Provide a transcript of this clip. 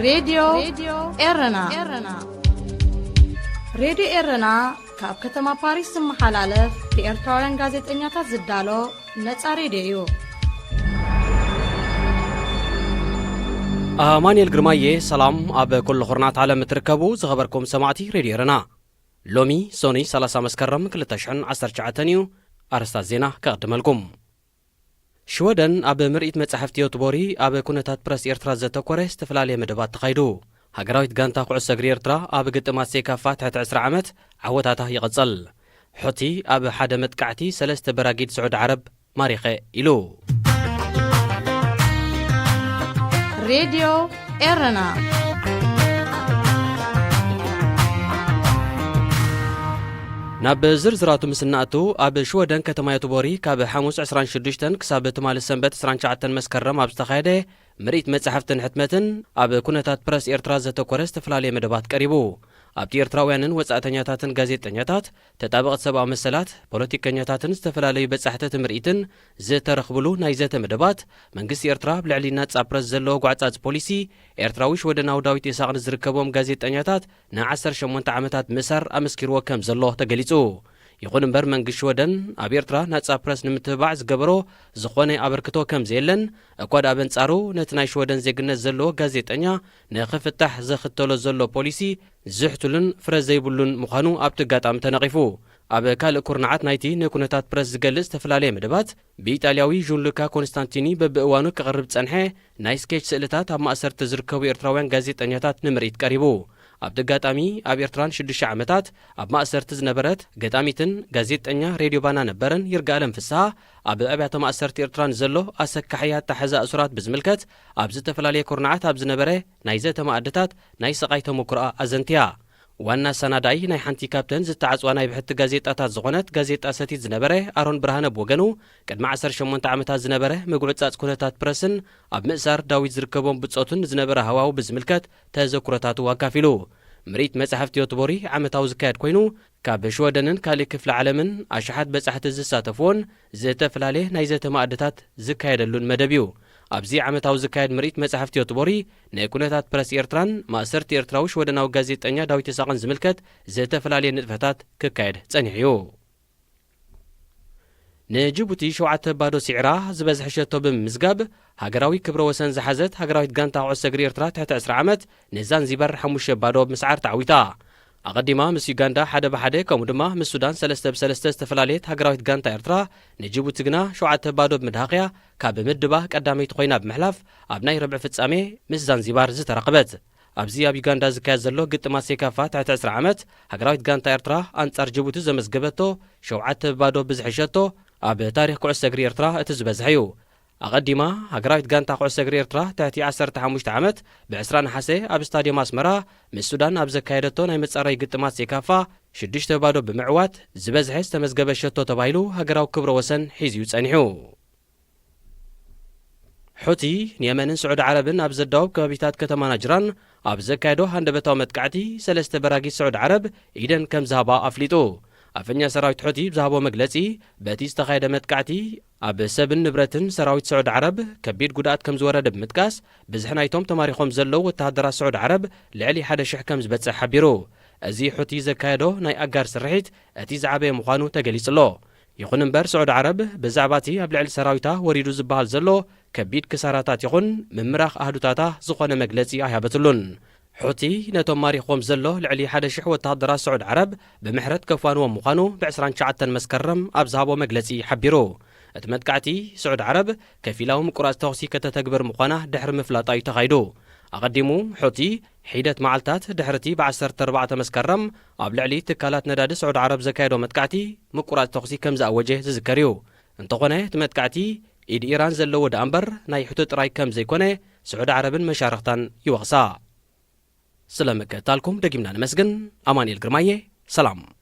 ሬድዮ ኤረና። ሬድዮ ኤረና ካብ ከተማ ፓሪስ ዝመሓላለፍ ብኤርትራውያን ጋዜጠኛታት ዝዳሎ ነጻ ሬድዮ እዩ። ኣማኑኤል ግርማየ፣ ሰላም ኣብ ኩሉ ኩርናት ዓለም እትርከቡ ዝኸበርኩም ሰማዕቲ ሬድዮ ኤረና። ሎሚ ሶኒ ሰላሳ መስከረም ክልተ ሽሕን ዓሰርተ ትሽዓተን እዩ። ኣርእስታት ዜና ከቐድመልኩም። ሽወደን ኣብ ምርኢት መጻሕፍቲ ዮትቦሪ ኣብ ኩነታት ፕረስ ኤርትራ ዘተኮረ ዝተፈላለየ መደባት ተኻይዱ። ሃገራዊት ጋንታ ኩዕሶ እግሪ ኤርትራ ኣብ ግጥማት ሴካፋ ትሕቲ ዕስራ ዓመት ዓወታታ ይቕጽል። ሑቲ ኣብ ሓደ መጥቃዕቲ ሰለስተ በራጊድ ስዑድ ዓረብ ማሪኸ ኢሉ። ሬድዮ ኤረና። ናብ ዝርዝራቱ ምስ እንኣቱ፣ ኣብ ሽወደን ከተማ ዮትቦሪ ካብ ሓሙስ ዕስራን ሽዱሽተን ክሳብ ትማሊ ሰንበት ዕስራን ትሽዓተን መስከረም ኣብ ዝተኻየደ ምርኢት መጻሕፍትን ሕትመትን ኣብ ኩነታት ፕረስ ኤርትራ ዘተኮረ ዝተፈላለየ መደባት ቀሪቡ። ኣብቲ ኤርትራውያንን ወጻእተኛታትን ጋዜጠኛታት፣ ተጣበቕቲ ሰብኣዊ መሰላት፣ ፖለቲከኛታትን ዝተፈላለዩ በጻሕቲ እቲ ምርኢትን ዝተረኽብሉ ናይ ዘተ መደባት፣ መንግስቲ ኤርትራ ኣብ ልዕሊ ናጻ ፕረስ ዘለዎ ጓዕጻጽ ፖሊሲ፣ ኤርትራዊ ሽወደናዊ ዳዊት ኢሳቕ ንዝርከቦም ጋዜጠኛታት ንዓሰርተ ሸሞንተ ዓመታት ምእሳር ኣመስኪርዎ ከም ዘሎ ተገሊጹ። ይኹን እምበር መንግስቲ ሽወደን ኣብ ኤርትራ ናጻ ፕረስ ንምትብባዕ ዝገበሮ ዝኾነ ኣበርክቶ ከም ዘየለን፣ እኳ ደኣ በንጻሩ ነቲ ናይ ሽወደን ዜግነት ዘለዎ ጋዜጠኛ ንኽፍታሕ ዘኽተሎ ዘሎ ፖሊሲ ዝሕትሉን ፍረ ዘይብሉን ምዃኑ ኣብቲ ኣጋጣሚ ተነቒፉ። ኣብ ካልእ ኩርናዓት ናይቲ ንኩነታት ፕረስ ዝገልጽ ዝተፈላለየ መደባት ብኢጣልያዊ ዡንሉካ ኮንስታንቲኒ በብእዋኑ ክቐርብ ዝጸንሐ ናይ ስኬች ስእልታት ኣብ ማእሰርቲ ዝርከቡ ኤርትራውያን ጋዜጠኛታት ንምርኢት ቀሪቡ። ኣብቲ ኣጋጣሚ ኣብ ኤርትራ ንሽዱሽተ ዓመታት ኣብ ማእሰርቲ ዝነበረት ገጣሚትን ጋዜጠኛ ሬድዮ ባና ነበርን ይርጋኣለም ፍስሃ ኣብ ኣብያተ ማእሰርቲ ኤርትራ ንዘሎ ኣሰካሕይ ኣታሕዛ እሱራት ብዝምልከት ኣብ ዝተፈላለየ ኩርናዓት ኣብ ዝነበረ ናይ ዘተ መኣድታት ናይ ስቓይ ተመኩሮኣ ኣዘንትያ። ዋና ኣሰናዳኢ ናይ ሓንቲ ካብተን ዝተዓጽዋ ናይ ብሕቲ ጋዜጣታት ዝኾነት ጋዜጣ ሰቲት ዝነበረ ኣሮን ብርሃነ ብወገኑ፣ ቅድሚ ዓሰርተ ሸሞንተ ዓመታት ዝነበረ ምጉዕጻጽ ኩነታት ፕረስን ኣብ ምእሳር ዳዊት ዝርከቦም ብጾቱን ዝነበረ ሃዋሁ ብዝምልከት ተዘክሮታቱ ኣካፊሉ። ምርኢት መጻሕፍቲ ዮትቦሪ ዓመታዊ ዝካየድ ኮይኑ፣ ካብ ሽወደንን ካልእ ክፍለ ዓለምን ኣሽሓት በጻሕቲ ዝሳተፍዎን ዝተፈላለየ ናይ ዘተ መኣድታት ዝካየደሉን መደብ እዩ። ኣብዚ ዓመታዊ ዝካየድ ምርኢት መጻሕፍቲ ዮትቦሪ፣ ንኩነታት ፕረስ ኤርትራን ማእሰርቲ ኤርትራዊ ሽወደናዊ ጋዜጠኛ ዳዊት ይስሃቕን ዝምልከት ዝተፈላለየ ንጥፈታት ክካየድ ጸኒሑ እዩ። ንጅቡቲ ሸውዓተ ባዶ ስዒራ ዝበዝሐ ሸቶ ብምምዝጋብ፣ ሃገራዊ ክብረ ወሰን ዝሓዘት ሃገራዊት ጋንታ ኩዕሶ እግሪ ኤርትራ ትሕቲ ዕስራ ዓመት ንዛንዚባር ሓሙሽተ ባዶ ብምስዓር ተዓዊታ። ኣቐዲማ ምስ ዩጋንዳ ሓደ ብሓደ፣ ከምኡ ድማ ምስ ሱዳን ሰለስተ ብሰለስተ ዝተፈላለየት ሃገራዊት ጋንታ ኤርትራ፣ ንጅቡቲ ግና ሸውዓተ ባዶ ብምድሃኽያ ካብ ምድባ ቀዳመይቲ ኮይና ብምሕላፍ፣ ኣብ ናይ ርብዒ ፍጻሜ ምስ ዛንዚባር ዝተራኸበት። ኣብዚ ኣብ ዩጋንዳ ዝካየድ ዘሎ ግጥማት ሴካፋ ትሕቲ ዕስራ ዓመት፣ ሃገራዊት ጋንታ ኤርትራ ኣንጻር ጅቡቲ ዘመዝገበቶ ሸውዓተ ባዶ ብዝሒ ሸቶ ኣብ ታሪኽ ኩዕሶ እግሪ ኤርትራ እቲ ዝበዝሐ እዩ። ኣቐዲማ፣ ሃገራዊት ጋንታ ኩዕሶ እግሪ ኤርትራ ትሕቲ ዓሰርተ ሓሙሽተ ዓመት ብዕስራ ነሓሰ ኣብ ስታድዮም ኣስመራ ምስ ሱዳን ኣብ ዘካየደቶ ናይ መጻረዪ ግጥማት ሴካፋ ሽዱሽተ ባዶ ብምዕዋት ዝበዝሐ ዝተመዝገበ ሸቶ ተባሂሉ ሃገራዊ ክብረ ወሰን ሒዙ እዩ ጸኒሑ። ሑቲ ንየመንን ስዑዲ ዓረብን ኣብ ዘዳውብ ከባቢታት ከተማ ናጅራን ኣብ ዘካየዶ ሃንደበታዊ መጥቃዕቲ ሰለስተ በራጊት ስዑዲ ዓረብ ኢደን ከም ዝሃባ ኣፍሊጡ። ኣፈኛ ሰራዊት ሑቲ ብዝሃቦ መግለጺ፣ በቲ ዝተኻየደ መጥቃዕቲ ኣብ ሰብን ንብረትን ሰራዊት ስዑዲ ዓረብ ከቢድ ጉድኣት ከም ዝወረደ ብምጥቃስ፣ ብዝሒ ናይቶም ተማሪኾም ዘለዉ ወተሃደራት ስዑዲ ዓረብ ልዕሊ ሓደ ሽሕ ከም ዝበጽሕ ሓቢሩ። እዚ ሑቲ ዘካየዶ ናይ ኣጋር ስርሒት እቲ ዝዓበየ ምዃኑ ተገሊጹ ኣሎ። ይኹን እምበር፣ ስዑዲ ዓረብ ብዛዕባ እቲ ኣብ ልዕሊ ሰራዊታ ወሪዱ ዝበሃል ዘሎ ከቢድ ክሳራታት ይኹን ምምራኽ ኣህዱታታ ዝኾነ መግለጺ ኣይሃበትሉን። ሑቲ ነቶም ማሪኽዎም ዘሎ ልዕሊ ሓደ ሽሕ ወተሃደራት ስዑዲ ዓረብ ብምሕረት ከፋንዎም ምዃኑ ብዕስራን ትሽዓተን መስከረም ኣብ ዝሃቦ መግለጺ ሓቢሩ። እቲ መጥቃዕቲ፣ ስዑዲ ዓረብ ከፊላዊ ምቁራጽ ተኹሲ ከተተግብር ምዃና ድሕሪ ምፍላጣ እዩ ተኻይዱ። ኣቐዲሙ፣ ሑቲ ሒደት መዓልታት ድሕሪ እቲ ብዓሰርተ ኣርባዕተ መስከረም ኣብ ልዕሊ ትካላት ነዳዲ ስዑዲ ዓረብ ዘካየዶ መጥቃዕቲ ምቁራጽ ተኹሲ ከም ዝኣወጀ ዝዝከር እዩ። እንተኾነ፣ እቲ መጥቃዕቲ ኢድ ኢራን ዘለዎ ደኣ እምበር ናይ ሑቲ ጥራይ ከም ዘይኮነ ስዑዲ ዓረብን መሻርኽታን ይወቕሳ። ስለ ምክትታልኩም ደጊምና ነመስግን። ኣማኑኤል ግርማየ፣ ሰላም።